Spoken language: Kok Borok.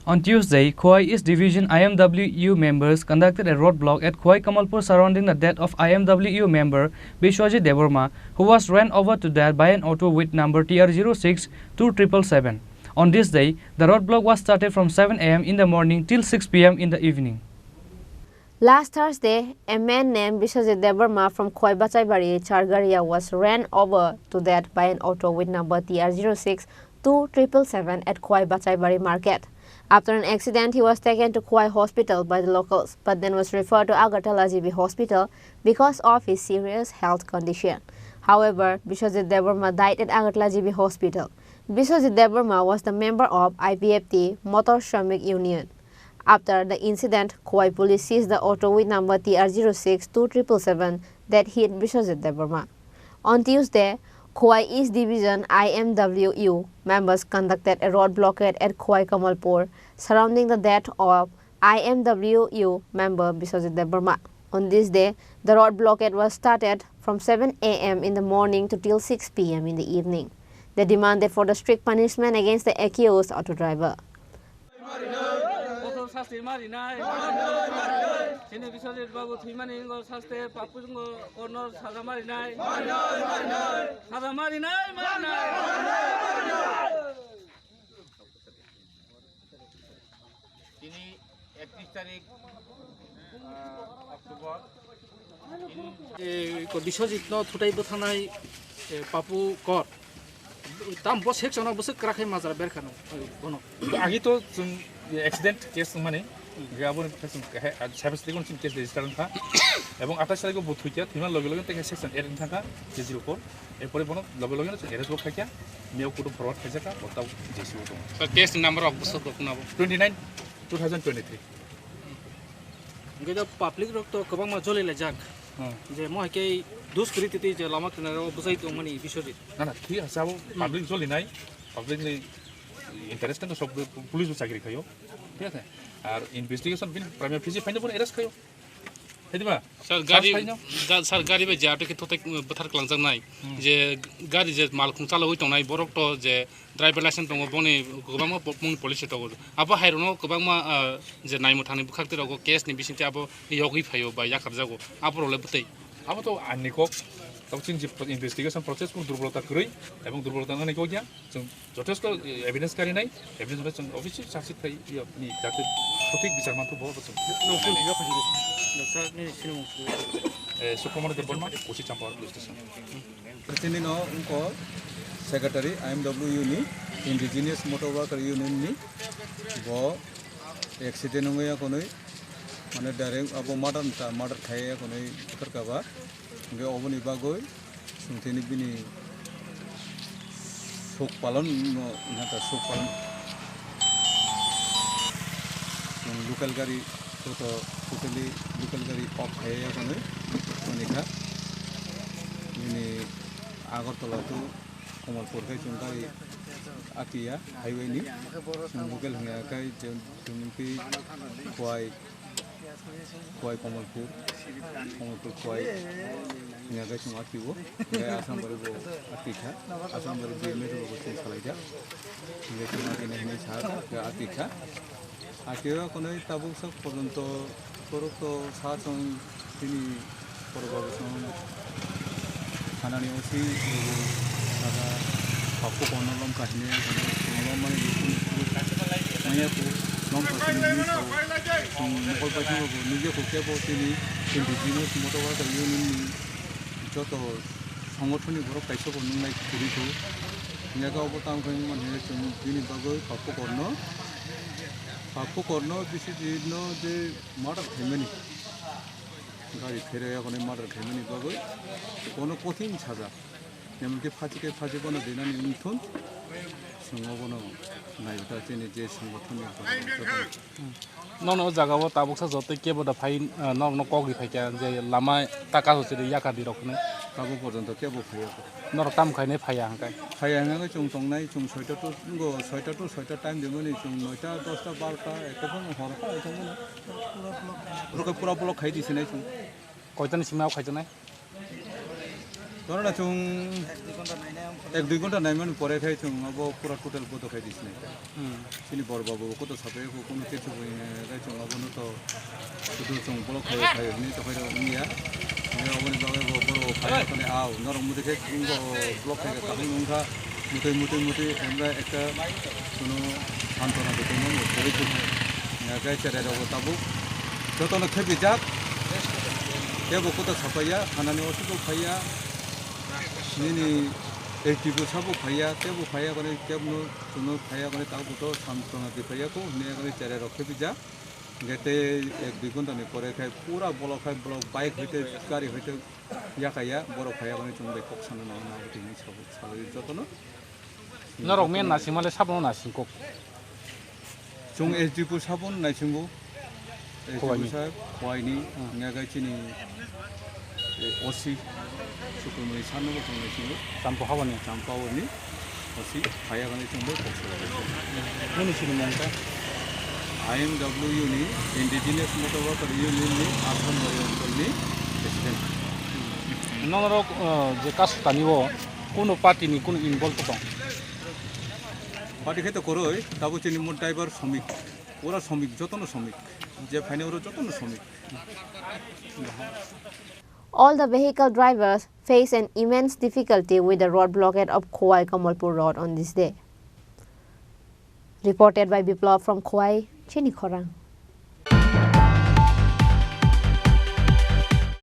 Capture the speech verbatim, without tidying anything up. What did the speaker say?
On Tuesday, Khowai East Division I M W U members conducted a roadblock at Khowai Kamalpur surrounding the death of I M W U member Biswajit Debbarma, who was ran over to death by an auto with number T R zero six two triple seven. On this day, the roadblock was started from seven a m in the morning till six p m in the evening. Last Thursday, a man named Biswajit Debbarma from Khowai Bachaibari Chargaria was ran over to death by an auto with number T R zero six two triple seven at Khowai Bachaibari Market. After an accident, he was taken to Khowai Hospital by the locals, but then was referred to Agartala G B Hospital because of his serious health condition. However, Biswajit Debbarma died at Agartala G B Hospital. Biswajit Debbarma was the member of I P F T Motor Shramik Union. After the incident, Khowai police seized the auto with number T R zero six two triple seven that hit Biswajit Debbarma. On Tuesday, Khowai East Division I M W U members conducted a road blockade at Khowai Kamalpur surrounding the death of I M W U member Biswajit Debbarma. On this day, the road blockade was started from seven a m in the morning to till six p m in the evening. They demanded for the strict punishment against the accused auto driver. Kotor sasti marinai. Chini Biswajit babu thwimani wngkha sasti, Papu wngkha korno saja marinai. Saja marinai, marinai. Tini ektis tarik, ah, October. Tini, eh, ko Biswajit no thutai bwthanai, eh, Papu Kor. Tam bo section o bwswk kwrak khe majra berkha no, eh, bono. Agi to chwng accident case wngmani, hingke aboni bwkha chwng kahe, ah, cyber state o chwng case register wngkha. Ebong athais tarikh o bo thwikha, thwima loge loge tei section eight wngkha, three zero four. Erpore bono loge loge no chwng arrest bo khaikha, miyao kutung forward khaijakha, bo tau J C O tongo. Sir, case ni number rok bwswk rok nabo? Twenty nine, two thousand twenty three. Hingke da public rok to kwbangma joli laijak. Hmm. Je mo hai khe duskriti tei je lama kinaro bwsai tongmani Biswajit. Na, na, thwi hasa bo public joli nai, public ni interest no sob police bo chakri khayo. Thik ase? Ar investigation bin prima facie phaino bono arrest khayo. Hai diba? Sir, gari, Charge phaino? Ga-, sir, gari bai je ato khe thotai, uh, bwthar kwlangjaknai. Hmm. Je gari je malkhung chalogwi tongnai, borok to je driver license tongo, boni kwbangma po-, mungni policy tongo. Abo hai rokno kwbangma, uh, je naimwthangni bwkhak tei rogo case ni bisingtwi abo yogwi phaio ba yakarjago. Abo rok le bwtwi. Abo to ani kok, tabuk chini je investigation process kunu durbolota kwrwi, ebong durbolota wngani kok ya. Chwng jothesto evidence karinai, evidence hwnwi chwng obviously charge sheet khai, iya, ni jate sothik bichar manthu bo chwng. Nung phone khe phai nung sir, nini sinimung sir. Eh, Sukumar Debbarma, Kosi Champawar Police Station. Chini no wngkha secretary I M W U ni, Indigenous Motor Worker Union ni, bo accident wngwi ya konwi, mane direct abo murder ta, murder khai ya konwi buthar kha ba, hingke oboni bagwi. Chwng tini bini suk palon no, nata suk palon. Chwng local gari joto totally local gari off khai ya konwi toni kha. Bini Agartala to Kamalpur khai chwng gari atiya highway ni. Chwng local hwnga khai chwng twi Khowai Khowai Kamalpur, Kamalpur Khowai, hingke chwng atio, hingke Asambari bo atikha, Asambari B M A rok bo chwng salaijak, hingke chwng atini hinwi sa, hingke atikha. Atio konwi tabuk sak porjonto borok to sa chwng tini Borok rok chwng thanani O C rwgo, saka Papu Korno lom kahini, lom mani manya ku lom kahini hinwi sao. Chwng mokol paithak rwgo nukya kho kebo tini indigenous motor worker union ni joto songothon ni borok kaisa bo nungnai kwrwi kho. Hingkhe obo tamo khe wngmani chwng bini bagwi Papu Korno, Papu Korno bisi no je murder khaimani. Gari pheraiya hwnwi murder khaimani bagwi bono kothin saja. Emonki phachi khe phachi bono dinani wngthun, chwng obono naibwta chini je songothonni jotono. Nono o jaga o tabuksa jotoi kebo da phai, ah, norokno kok ri phaikha je lama taka rw chiri yakar di rok hwnwi. Tabuk porjonto kebo phaiya kho. Norok tamo khainai phaiya hwnkhai? Phaiya hwnkhai chwng tongnai, chwng soita to, wngkha soita to soita time rimani, chwng noita, dosta, barota, ekta phano hor kha, ekta phano. Pura, pura block khai di sinai chwng. Koitani simi o khaijaknai? Oro na chwng ek dui ghonta naimani pore khai chwng abo pura total bodo khai di sinai. Hmm. Chini bor babu koto sapai ko kono kichu bui khai chwng abono to sudu chwng block khai khai ni to khai niya. Ni aboni bagwi bo boro khai kone au norok mudi khai chwng bo block khai kaham wngkha. Mutui mutui mutui hwnba ekta kuno santona dukhuno mukori tuk. Hwnba khe cherai rokbo tabuk jotono khebijak. Tebo koto sapaiya, thanani osuk phaiya. Nini A T bo sabo phaiya, tebo phaiya kone kebno kuno phaiya kone tabuk to santona di phaiya ko hwnba kone cherai rok khebijak. Hwnba tei ek dui ghonta ni pore khai pura block khai block bike hoite gari hoite yakaya borok phaiya kone chwng bai kok sana nang nang tini sabo sabo jotono. Norok men naisingmale sabono naising kok. Chwng S D P sabon naisingo. Khowai ni. S D P sab, Khowai ni, hmm, hwnba khe chini, eh, O C, Sukumani Sanno bo chwng naisingo. Champa habani. Champa O ni, O C, phaiya kane chwng bai kok sala. Nini sini mung kha? I M W ni Indigenous Motor Worker Union ni Assam Mori Anchol ni President. Norok, eh, je kasutani o, kuno party ni kuno involve tong? Party khe to koroi, tabo chini mo driver somik. Ora somik, jotono somik. Je phaini oro jotono somik. All the vehicle drivers face an immense difficulty with the road blockade of Khowai Kamalpur Road on this day. Reported by Biplab from Khowai, Chini Khorang.